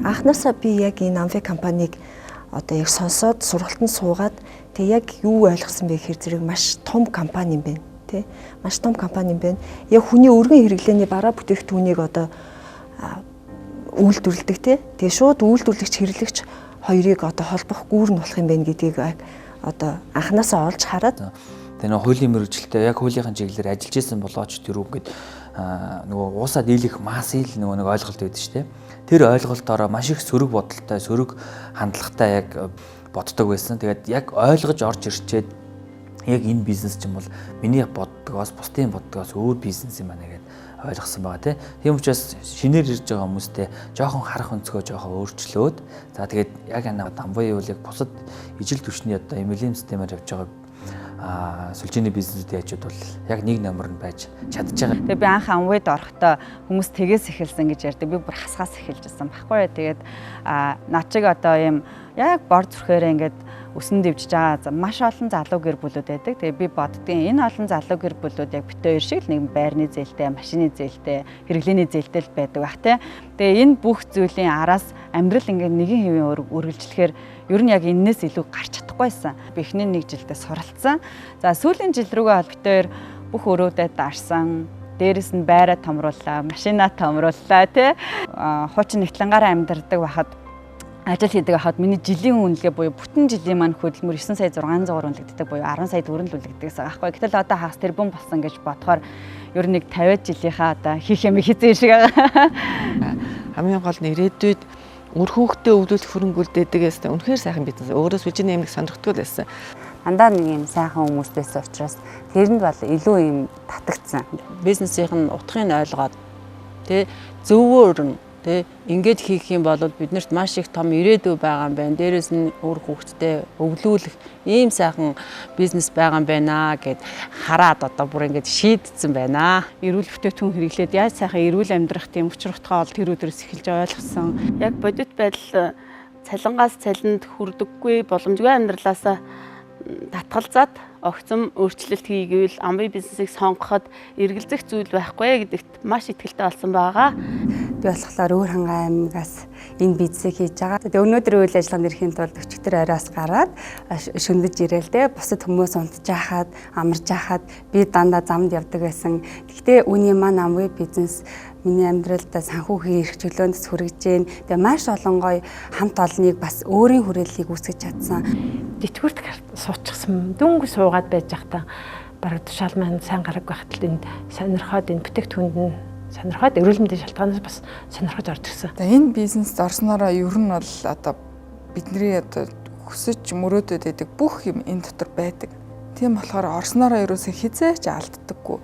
Анхнаасаа би яг энэ Amway компанийг одоо яг сонсоод, сургалтанд суугаад, тэг яг юу ойлгосон бэ гэхээр зэрэг маш том компани юм байна, тий. Маш том компани юм байна. Яг хүний өргөн хэрэглээний бараа бүтээгдэхүүнийг одоо үйлдвэрлэдэг, тий. Тэгээ шууд үйлдвэрлэгч, хэрэглэгч хоёрыг одоо холбох гүүр нь болох юм байна гэдгийг одоо анхнаасаа олж хараад. Тэгээ нөгөө хуулийн мэргэжилтэй, яг хуулийнхын чиглэлээр ажиллаж исэн болооч тэр үг ингээд нөгөө уусаа дийлэх массын л нөгөө нэг ойлголт байдаг шүү дээ. Тэр ойлголтоороо маш их сөрөг бодолтой, сөрөг хандлагатай яг боддог байсан. Тэгээд яг ойлгож орж ирчээд, яг энэ бизнес чинь бол миний боддгоос, бусдын боддгоос өөр бизнес юм байна гэдээ ойлгосон байгаа, тий. Тийм учраас шинээр ирж байгаа хүмүүстэй жоохон харах өнцгөө жоохон өөрчлөөд, за, тэгээд яг ана Amway бол яг бусад ижил түвшний одоо MLM системээр явж байгаа сүлжээний бизнесүүдийн хажууд бол яг нэг номер нь байж чадж байгаа. Тэгээ би анх Amway-д орохдоо хүмүүс тэгээс эхэлсэн гэж ярьдаг. Би бүр хасгаас эхэлж байсан байхгүй юу. Тэгээд над чиг одоо ийм яг бор зүрхээрээ ингээд өсөн дэвжиж байгаа маш олон залуу гэр бүлүүд байдаг. Тэгээ би боддгийн, энэ олон залуу гэр бүлүүд яг бид хоёр шиг л нэг байрны зээлтэй, машины зээлтэй, хэрэглээний зээлтэй л байдаг бах, тий. Тэгээ энэ бүх зүйлийн араас амьдрал ингээд нэгэн хэвийн үргэлжлэхээр ер нь яг энээс илүү гарч чадахгүйсэн. Би эхний нэг жилдээ суралцсан. За, сүүлийн жил рүүгээ бол бид хоёр бүх өрөөдөө дарсан. Дээрэс нь байраа томрууллаа, машинаа томрууллаа, тий. Хуучин Нягтлангаараа амьдардаг байхад, ажил хийдэг байхад миний жилийн үнэлгээ буюу бүтэн жилийн маань хөдөлмөр 9 сая 600-аар үнэлэгддэг буюу 10 сая төгрөг л үнэлэгддэг гэсэн аахгүй. Гэтэл одоо хагас тэрбум болсон гэж бодохоор ер нь нэг 50 жилийнхаа одоо хийх юм хийсэн шиг байгаа. Хамгийн гол нь ирээдүйд үр хүүхдээ өвлүүлэх хөрөнгө үлдээдэг гэсэн үнэхээр сайхан бизнес. Өөрөө сүлжээний эмнэлэг сонирхдаггүй л байсан. Дандаа нэг юм сайхан хүмүүс байсан учраас тэрэнд бол илүү юм татагдсан. Бизнесийн нь утгыг нь ойлгоод, тэ, зөвөөр нь, тэ, ингээд хийх юм бол биднэрт маш их том ирээдүй байгаа юм байна. Дээрээс нь үр хүүхэдтэй өвлүүлэх ийм сайхан бизнес байгаа юм байна гэд хараад одоо бүр ингээд шийдсэн байна. Эрүүл бүтээгдэхүүн хэрэглээд яаж сайхан эрүүл амьдрах тийм учир утгаа бол тэр өдрөөс эхэлж ойлгосон. Яг бодит байдал цалингаас цалинд хүрдэггүй боломжгүй амьдралаасаа татгалзаад огцом өөрчлөлт хийгээвэл Amway бизнесийг сонгоход эргэлзэх зүйл байхгүй гэдэгт маш итгэлтэй болсон байгаа. Би болохоор Өвөрхангай аймгаас энэ бизнесийг хийж байгаа. Тэгээ өнөөдөр үйл ажиллагаанд ирэхийн тулд өчигдөр оройс гараад шөнөж ирээл, те, бусад хүмүүс унтж байхад, амарч байхад би дандаа замд явдаг байсан. Гэхдээ үүний маань Amway бизнес миний амьдралд санхүүгийн эрх чөлөөнд хүргэж гэн. Тэгээ маш олон гоё хамт олныг, бас өөрийн хүрээллийг үүсгэж чадсан. Тэтгэврт суучихсан. Дөнгөж суугаад байж байхдаа бараг тушаал маань сайн гараг байхад л энд сонирхоод, энэ бүтээгдэхүүнд нь сонирхоод, эрүүл мэндийн шалтгаанаас бас сонирхож орж ирсэн. За, энэ бизнест орсноороо ер нь бол одоо бидний одоо хүсэж мөрөөдөд байдаг бүх юм энэ дотор байдаг. Тийм болохоор орсноороо ерөөсөө хэзээ ч алддаггүй.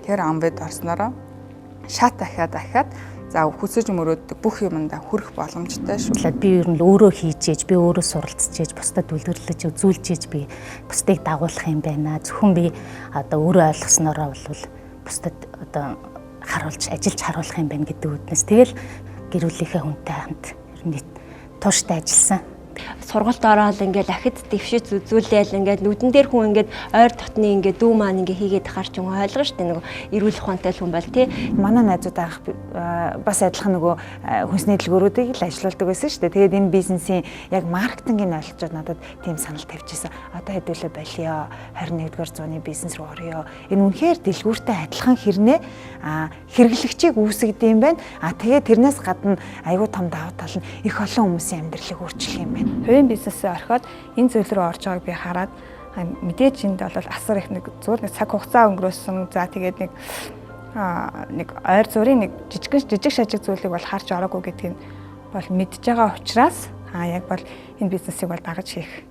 Тэгэхээр Amway-д орсноороо шат дахиад дахиад, за, хүсэж мөрөөддөг бүх юмдаа хүрэх боломжтой шүү. Би ер нь өөрөө хийж, би өөрөө суралцж, бусдад үлгэрлэж, үзүүлж, би бусдыг дагуулах юм байна. Зөвхөн би одоо өөрөө ойлгосноороо бол бусдад одоо харуулж, ажиллаж харуулах юм байна гэдэг үүднээс тэгэл гэр бүлийнхээ хүнтэй хамт ер нь тууштай ажилласан. Сургалт ороод ингээл ахид дэвшиж үзүүлээл, ингээд нүдэн дээр хүн ингээд ойр дотны ингээд дүү маань ингээд хийгээд хахаар ч юм ойлгоно шүү дээ, нөгөө эрүүл ухаантай хүн бол, тий. Манай найзууд анх бас адилхан нөгөө хүнсний дэлгүүрүүдийг л ажилуулдаг байсан шүү дээ. Тэгээд энэ бизнесийн яг маркетингийг ойлгочоод надад тийм санал тавьчихсан. Одоо хэдүүлээ болио, 21-р зууны бизнес руу орё. Энэ үнэхээр дэлгүүртэй адилхан хэрнээ хэрэглэгчийг үүсгэдэг юм байна. А тэгээд тэрнээс гадна айгүй том давуу тал нь их олон хүмүүсийн амьдралыг өөрчлөх юм байна. Хувийн бизнесээ орхиод энэ зүйл рүү орж байгааг би хараад, мэдээж энд бол асар их нэг зүйл, нэг цаг хугацаа өнгөрөөсөн. За, тэгээд нэг ойр зургийн нэг жижиг жижиг шажиг зүйлийг бол харж ороогүй гэдгийг бол мэдж байгаа учраас яг бол энэ бизнесийг бол дагаж хийх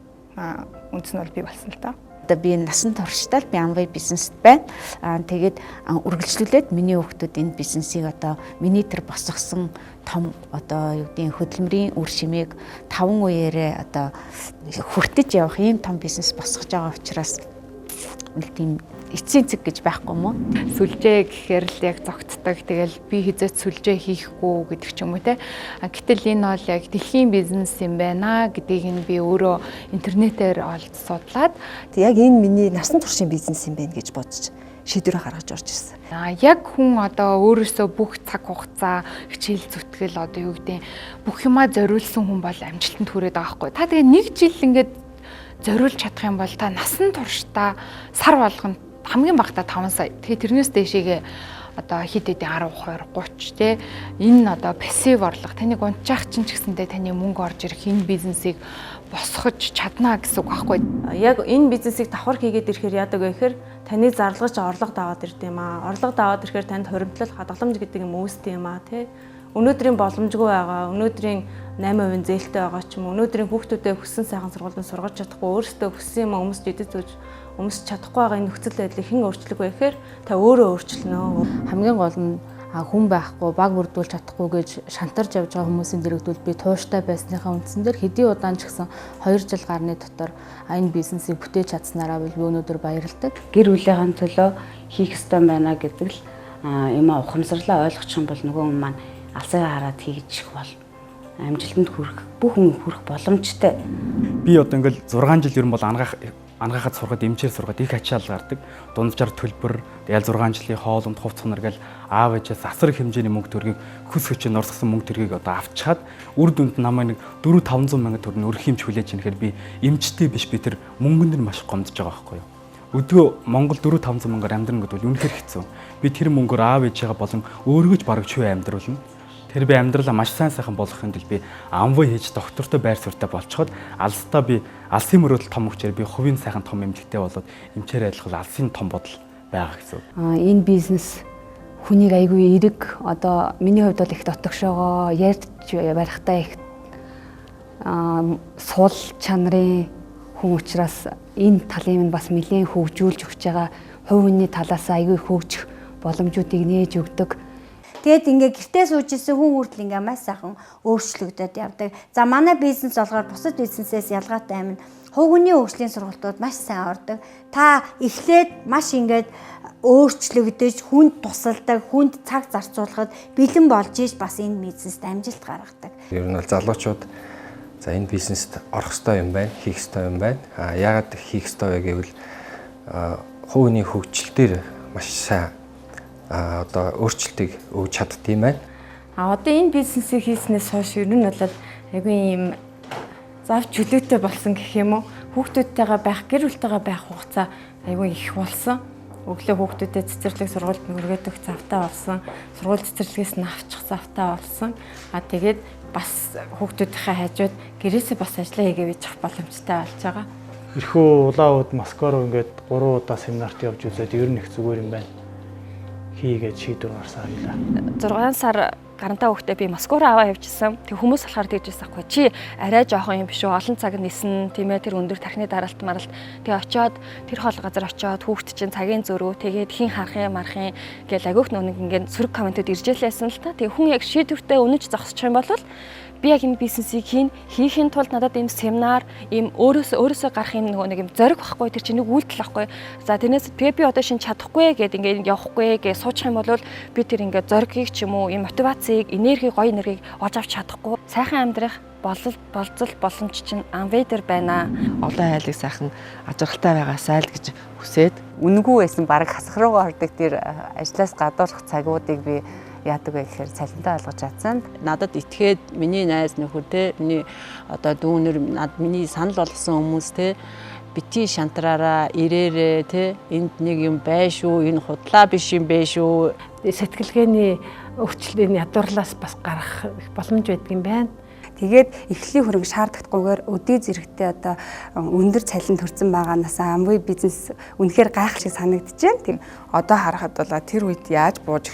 үндэс нь бол бий болсон л доо. Одоо би насан туршдаа би Amway бизнест байна. Тэгээд үргэлжлүүлээд миний хүүхдүүд энэ бизнесийг, одоо миний тэр босгосон том одоо юу гэдгийг хөдөлмөрийн үр шимийг таван үеэрээ одоо хүртэж явах ийм том бизнес босгож байгаа учраас нэг тийм эцсийн цэг гэж байхгүй юм уу? Сүлжээ гэхээр л яг зогтдог. Тэгэл би хэзээ ч сүлжээ хийхгүй гэдэг ч юм уу, те. Гэтэл энэ бол яг дэлхийн бизнес юм байна гэдгийг нь би өөрөө интернетээр олж судлаад Яг энэ миний насан туршийн бизнес юм байна гэж бодож шийдвэрээ гаргаж орж ирсэн. Аа яг хүн одоо өөрөөсөө бүх цаг хугацаа, хичээл зүтгэл одоо юу гэдэг бүх юмаа зориулсан хүн бол амжилтанд хүрээд байгаа байхгүй. Та тэгээ нэг жил ингээд зориулж чадах юм бол та насан туршдаа сар болгоно хамгийн багадаа 5 сая. Тэгээ тэрнээс дээшээгээ одоо хэд хэдийн 10, 20, 30 те энэ одоо пассив орлого таныг унтжаах чинь ч гэсэндээ таны мөнгө орж ирэх энэ бизнесийг босгож чадна гэсэн үг байхгүй. Яг энэ бизнесийг давхар хийгээд ирэхээр яадаг вэ гэхээр таны зарлагч орлого даваад ирд юм аа. Орлого даваад ирэхээр танд хуримтлал, хадгаламж гэдэг юм үүсдэг юм аа тий. Өнөөдрийн боломжгүй байгаа, өнөөдрийн 8% зээлтэй байгаа ч юм уу, өнөөдрийн хүүхдүүдэд хүссэн сайхан сургуульд сургаж чадахгүй, өөрсдөө хүссэн юм өмсч идэж зүүж өмсч чадахгүй байгаа энэ нөхцөл байдлыг хэн өөрчлөх вэ гэхээр та өөрөө өөрчилнө. Хамгийн гол нь хүн байхгүй, баг бүрдүүлж чадахгүй гэж шантарч явж байгаа хүмүүсийн дэрэгдвэл би тууштай байсныхаа үндсэн дээр хэдий удаан ч гэсэн 2 жил гарны дотор энэ бизнесийг бүтээж чадсанараа би өнөөдөр баярлдаг. Гэр бүлийнхээ төлөө хийх ёстой байна гэдэг л юм ухамсарлаа ойлгочих юм бол нөгөө хүн маань алсыг хараад хийчих бол амжилтанд хүрэх бүх хүн хүрэх боломжтой. Би одоо ингээл 6 жил ер нь бол анагаахад сурахад, эмчээр сурахад их ачаал гардаг. Дунджаар төлбөр, тэгэл 6 жилийн хоолунд хувц хунар гэл аав ээжээс асар их хэмжээний мөнгө төргийг хөс хөчөө нурсгасан мөнгө төргийг одоо авчхаад үр дүнд намайг нэг 4 500 мянган төгрөг өрх юмч хүлээж ирэхээр би эмчтэй биш, би тэр мөнгөн дээр маш гомдож байгаа байхгүй юу. Өдгөө Монгол 4 500 мянгаар амьдрна гэдэг бол үнэхээр хэцүү. Би тэр мөнгөөр аав ээжээгээ болон өөрийгөө ч бараг чүй амьдруулна. Тэр би амьдралаа маш сайн сайхан болгохын тулд би Amway хийж доктортой байр суурьтай болцоход алстаа би алсын мөрөөдөл том хүчээр би хувийн сайхан том эмнэлэгтэй болоод эмчээр ажиллах алсын том бодол байгаа гэсэн. Энэ бизнес хүнийг айгүй эрэг, одоо миний хувьд бол их дотогшоогоо ярьж барихтаа их сул чанарын хүн учраас энэ талын нь бас нэлээд хөгжүүлж өгч байгаа, хувь хүний талаас айгүй хөгжих боломжуудыг нээж өгдөг. Тэгээд ингээ гэртээ сууж исэн хүн хүртэл ингээ маш сайхан өөрчлөгдөд явдаг. За манай бизнес болохоор бусад бизнесээс ялгаатай юм нь хувь хүний хөгжлийн сургалтууд маш сайн ордог. Та эхлээд маш ингээд өөрчлөгдөж, хүнд тусалдаг, хүнд цаг зарцуулахад бэлэн болж иж бас энэ бизнест амжилт гаргадаг. Ер нь бол залуучууд за энэ бизнест орох ёстой юм байна, хийх ёстой юм байна. А яагаад хийх ёстой вэ гэвэл хувь хүний хөгжил дээр маш сайн одоо өөрчлөлтийг өгч чаддсан юм байна. А одоо энэ бизнесийг хийснээс хойш ер нь бол айгүй юм зав чөлөөтэй болсон гэх юм уу? Хүүхдүүдтэйгээ байх, гэр бүлтэйгээ байх хугацаа айгүй их болсон. Өглөө хүүхдүүдэд цэцэрлэг сургуульд нүргээд өгөх завтай болсон. Сургууль цэцэрлэгээс нь авчих завтай болсон. А тэгээд бас хүүхдүүдийнхээ хажууд гэрээсээ бас ажиллаа хийгээ бичих боломжтой болж байгаа. Эрхүү улаан ууд Москва руу ингээд 3 удаа семинарт явж үзээд ер нь их зүгээр юм байна. Хийгээд шийдвэр гарсан хоёлаа. 6 сар гарантаа хүүхдээ би Москва руу аваа явжсэн. Тэг хүмүүс болохоор тэгжсэн аахгүй. Чи арай жоохон юм биш үү? Олон цаг нисэн, тийм ээ, тэр өндөр тархины даралт маралт. Тэг очиод тэр хол газар очиод хүүхд чинь цагийн зөрүү, тэгээд хин харах юм марах юм гэл агиох нүг ингээд сөрөг комментууд ирж лээсэн л та. Тэг хүн яг шийдвэртэй үнэж зогсчих юм бол би яг энэ бизнесийг хийхин тулд надад ийм семинар, ийм өөрөөсөө гарах юм нөгөө нэг юм зориг байхгүй, тэр чинь нэг үйлдэл байхгүй. За тэрнээс тэгээ би одоо шинэ чадахгүй гэд ингээд явахгүй гэж суучих юм бол би тэр ингээд зоригийг ч юм уу, ийм мотивацийг, энерги, гоё энергийг олж авч чадахгүй. Сайхан амьдрах болцол боломж чинь Amway дээр байна. Олон айлыг сайхан ажралтай байгаасай л гэж хүсээд үнэгүй байсан бараг хасах руугаа ордог тэр ажлаас гадуурх цагуудыг би яадаг вэ гэхээр цалинтаа олгож чадсан. Надад итгээд миний найз нөхөр те, миний одоо дүүнер, над миний санал болгосон хүмүүс те, бити шантраараа ирээрээ те, энд нэг юм бай шүү, энэ худлаа биш юм бэ шүү. Сэтгэлгээний өвчлөлийн ядуурлаас бас гарах их боломж байдаг юм байна. Тэгээд эхлэлийн хөрөнгө шаардлагатгүйгээр өдий зэрэгтэй одоо өндөр цалин төрсэн байгаанаас Amway бизнес үнэхээр гайхалтай санагдаж байна. Тийм одоо харахад бол тэр үед яаж бууж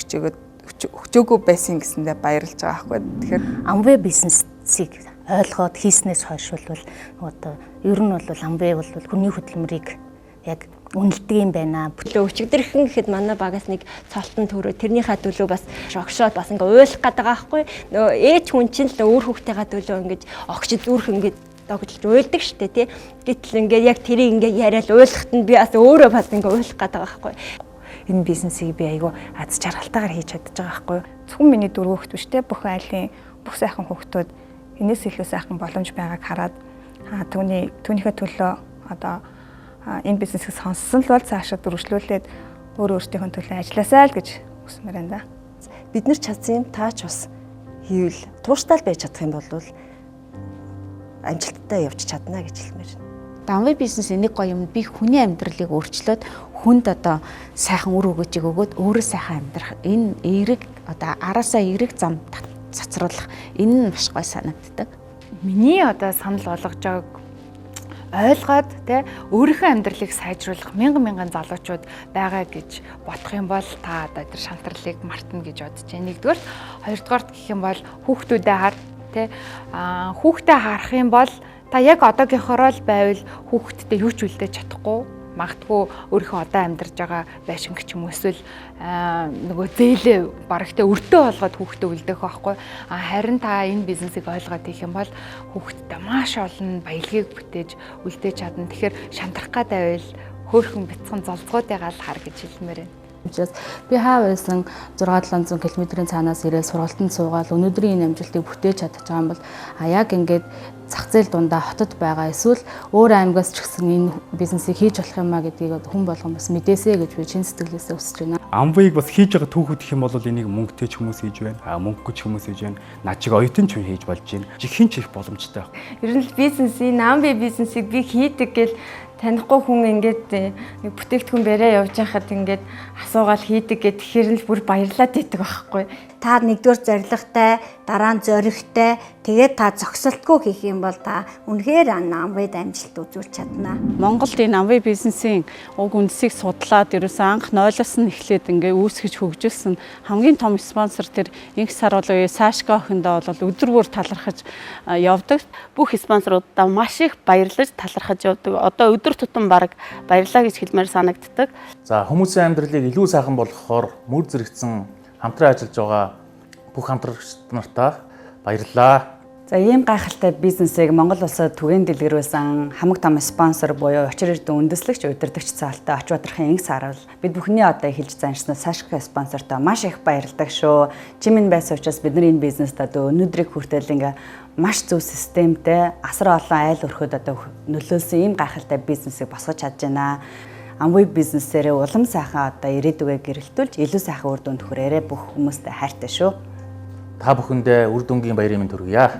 өгчөөгүй байсан гэсэндээ баярлж байгаа байхгүй. Тэгэхээр Amway бизнесийг ойлгоод хийснээс хойш бол одоо ер нь бол Amway бол хүний хөдөлмөрийг яг үнэлдэг юм байна. Өчигдөрхөн гэхэд манай багаас нэг цолтон төрөө тэрнийхээ төлөө бас шогшоод бас ингээ уйлах гээд байгаа байхгүй. Нөгөө ээж хүн чинь л өөр хүүхдийнхээ төлөө ингэж огч зүрх ингэ догтлж уйлдаг штэ тий. Гэтэл ингээ яг тэрийг ингээ яриад уйлахт нь би бас өөрөө бас ингээ уйлах гээд байгаа байхгүй. Энэ бизнесийг би айгүй аз жаргалтайгаар хийж чадж байгаа байхгүй юу. Зөвхөн миний дөрөв хүүхд биш те, бүх айлын бүх сайхан хүүхдүүд энэс илүү сайхан боломж байгааг хараад түүнийхээ төлөө одоо энэ бизнесийг сонссон л бол цаашаа дөрвөлжлүүлээд Өөр өөртөөхөө төлөө ажилласаа л гэж хүсмээр байна да. Бид нар чадсан юм та ч бас хийвэл тууштай л байж чадах юм бол амжилттай явж чадна гэж хэлмээр байна. Амвей бизнесийн нэг гоё юм би хүний амьдралыг өөрчлөөд хүнд одоо сайхан үр өгөөжийг өгөөд өөрөө сайхан амьдрах энэ эерэг одоо араасаа эерэг зам цацруулах энэ нь маш гоё санагддаг. Миний одоо санал болгож байгааг ойлгоод те өөрийнхөө амьдралыг сайжруулах мянган мянган залуучууд байгаа гэж бодох юм бол та одоо тэр шантарлыг мартна гэж бодож байна. Нэгдүгээр, хоёрдугаарт гэх юм бол хүүхдүүдээ хар те хүүхдээ харах юм бол та яг одоогийнхороо л байвал хүүхдтэй юу ч үлдээж чадахгүй магадгүй өөрийнхөө одоо амьдарч байгаа байшин гэх юм эсвэл нөгөө зээлээ барагтай өртөө болгоод хүүхдээ үлдээх байхгүй. Харин та энэ бизнесийг ойлгоод хийх юм бол хүүхдтэй маш олон баялагийг бүтээж үлдээж чадна. Тэгэхээр шантрах гад байвал хөөхөн бяцхан золзгоодыгаа л хар гэж хэлмээр байна. Учраас би хаа байсан 6 700 км-ийн цаанаас ирээд сургалтанд суугаад өнөөдрийн энэ амжилтыг бүтээж чадчих байгаа юм бол яг ингээд зах зээл дундаа хотод байгаа эсвэл өөр аймгаас ч гэсэн энэ бизнесийг хийж болох юм а гэдгийг хүн болгон бас мэдээсэй гэж би чин сэтгэлээсээ хүсэж байна. Амвейг бас хийж байгаа түүхүүд гэх юм бол энийг мөнгөтэй ч хүмүүс хийж байна. Мөнгөгүй ч хүмүүс хийж байна. Над чиг оюутан ч хүн хийж болж байна. Хин ч их боломжтой. Ер нь л бизнесийн Amway бизнесийг би хийдэг гэл танихгүй хүн ингээд нэг бүтээгдэхүүн бариа явж байхад ингээд асуугаал хийдэг гэх тэгэхээр л бүр баярлаад идэг байхгүй. Та нэгдүгээр зоригтой, дараа нь зоригтой, тэгээд та зогсолтгүй хийх юм бол та үнэхээр Amway-д амжилт үзүүлж чадна. Монголд энэ Amway бизнесийн уг үндсийг судлаад ерөөсөн анх нойлоос нь эхлээд ингээ үүсгэж хөгжүүлсэн хамгийн том спонсор тэр инх сар болоо Сашка охиндоо бол өдөр бүр талархаж явдаг. Бүх спонсорудаа маш их баярлаж талархаж явдаг. Одоо өдөр тутам баг баярлаа гэж хэлмээр санагддаг. За хүмүүсийн амьдралыг илүү сайхан болгохоор мөр зэрэгцэн хамтран ажиллаж байгаа бүх хамтрагч нартаа баярлалаа. За ийм гайхалтай бизнесийг Монгол улсад түгээн дэлгэрүүлсэн хамаг том спонсор буюу Учир эрдэн үндэслэгч удирдагч цаалтай Очбадрахын инх сарвал бид бүхний одоо эхэлж заншсан Сашка спонсортой маш их баярладаг шүү. Чи минь байсан учраас бид нар энэ бизнест одоо өнөөдрийг хүртэл ингээ маш зөв системтэй асар олон айл өрхөд одоо нөлөөлсөн ийм гайхалтай бизнесийг босгож чадж байна. Амвей бизнесээрээ улам сайхан одоо ирээдүгээ гэрэлтүүлж илүү сайхан үр дүнд хүрээрээ бүх хүмүүстэй хайртай шүү. Та бүхэндээ үр дүнгийн баярын мэнд хүргье.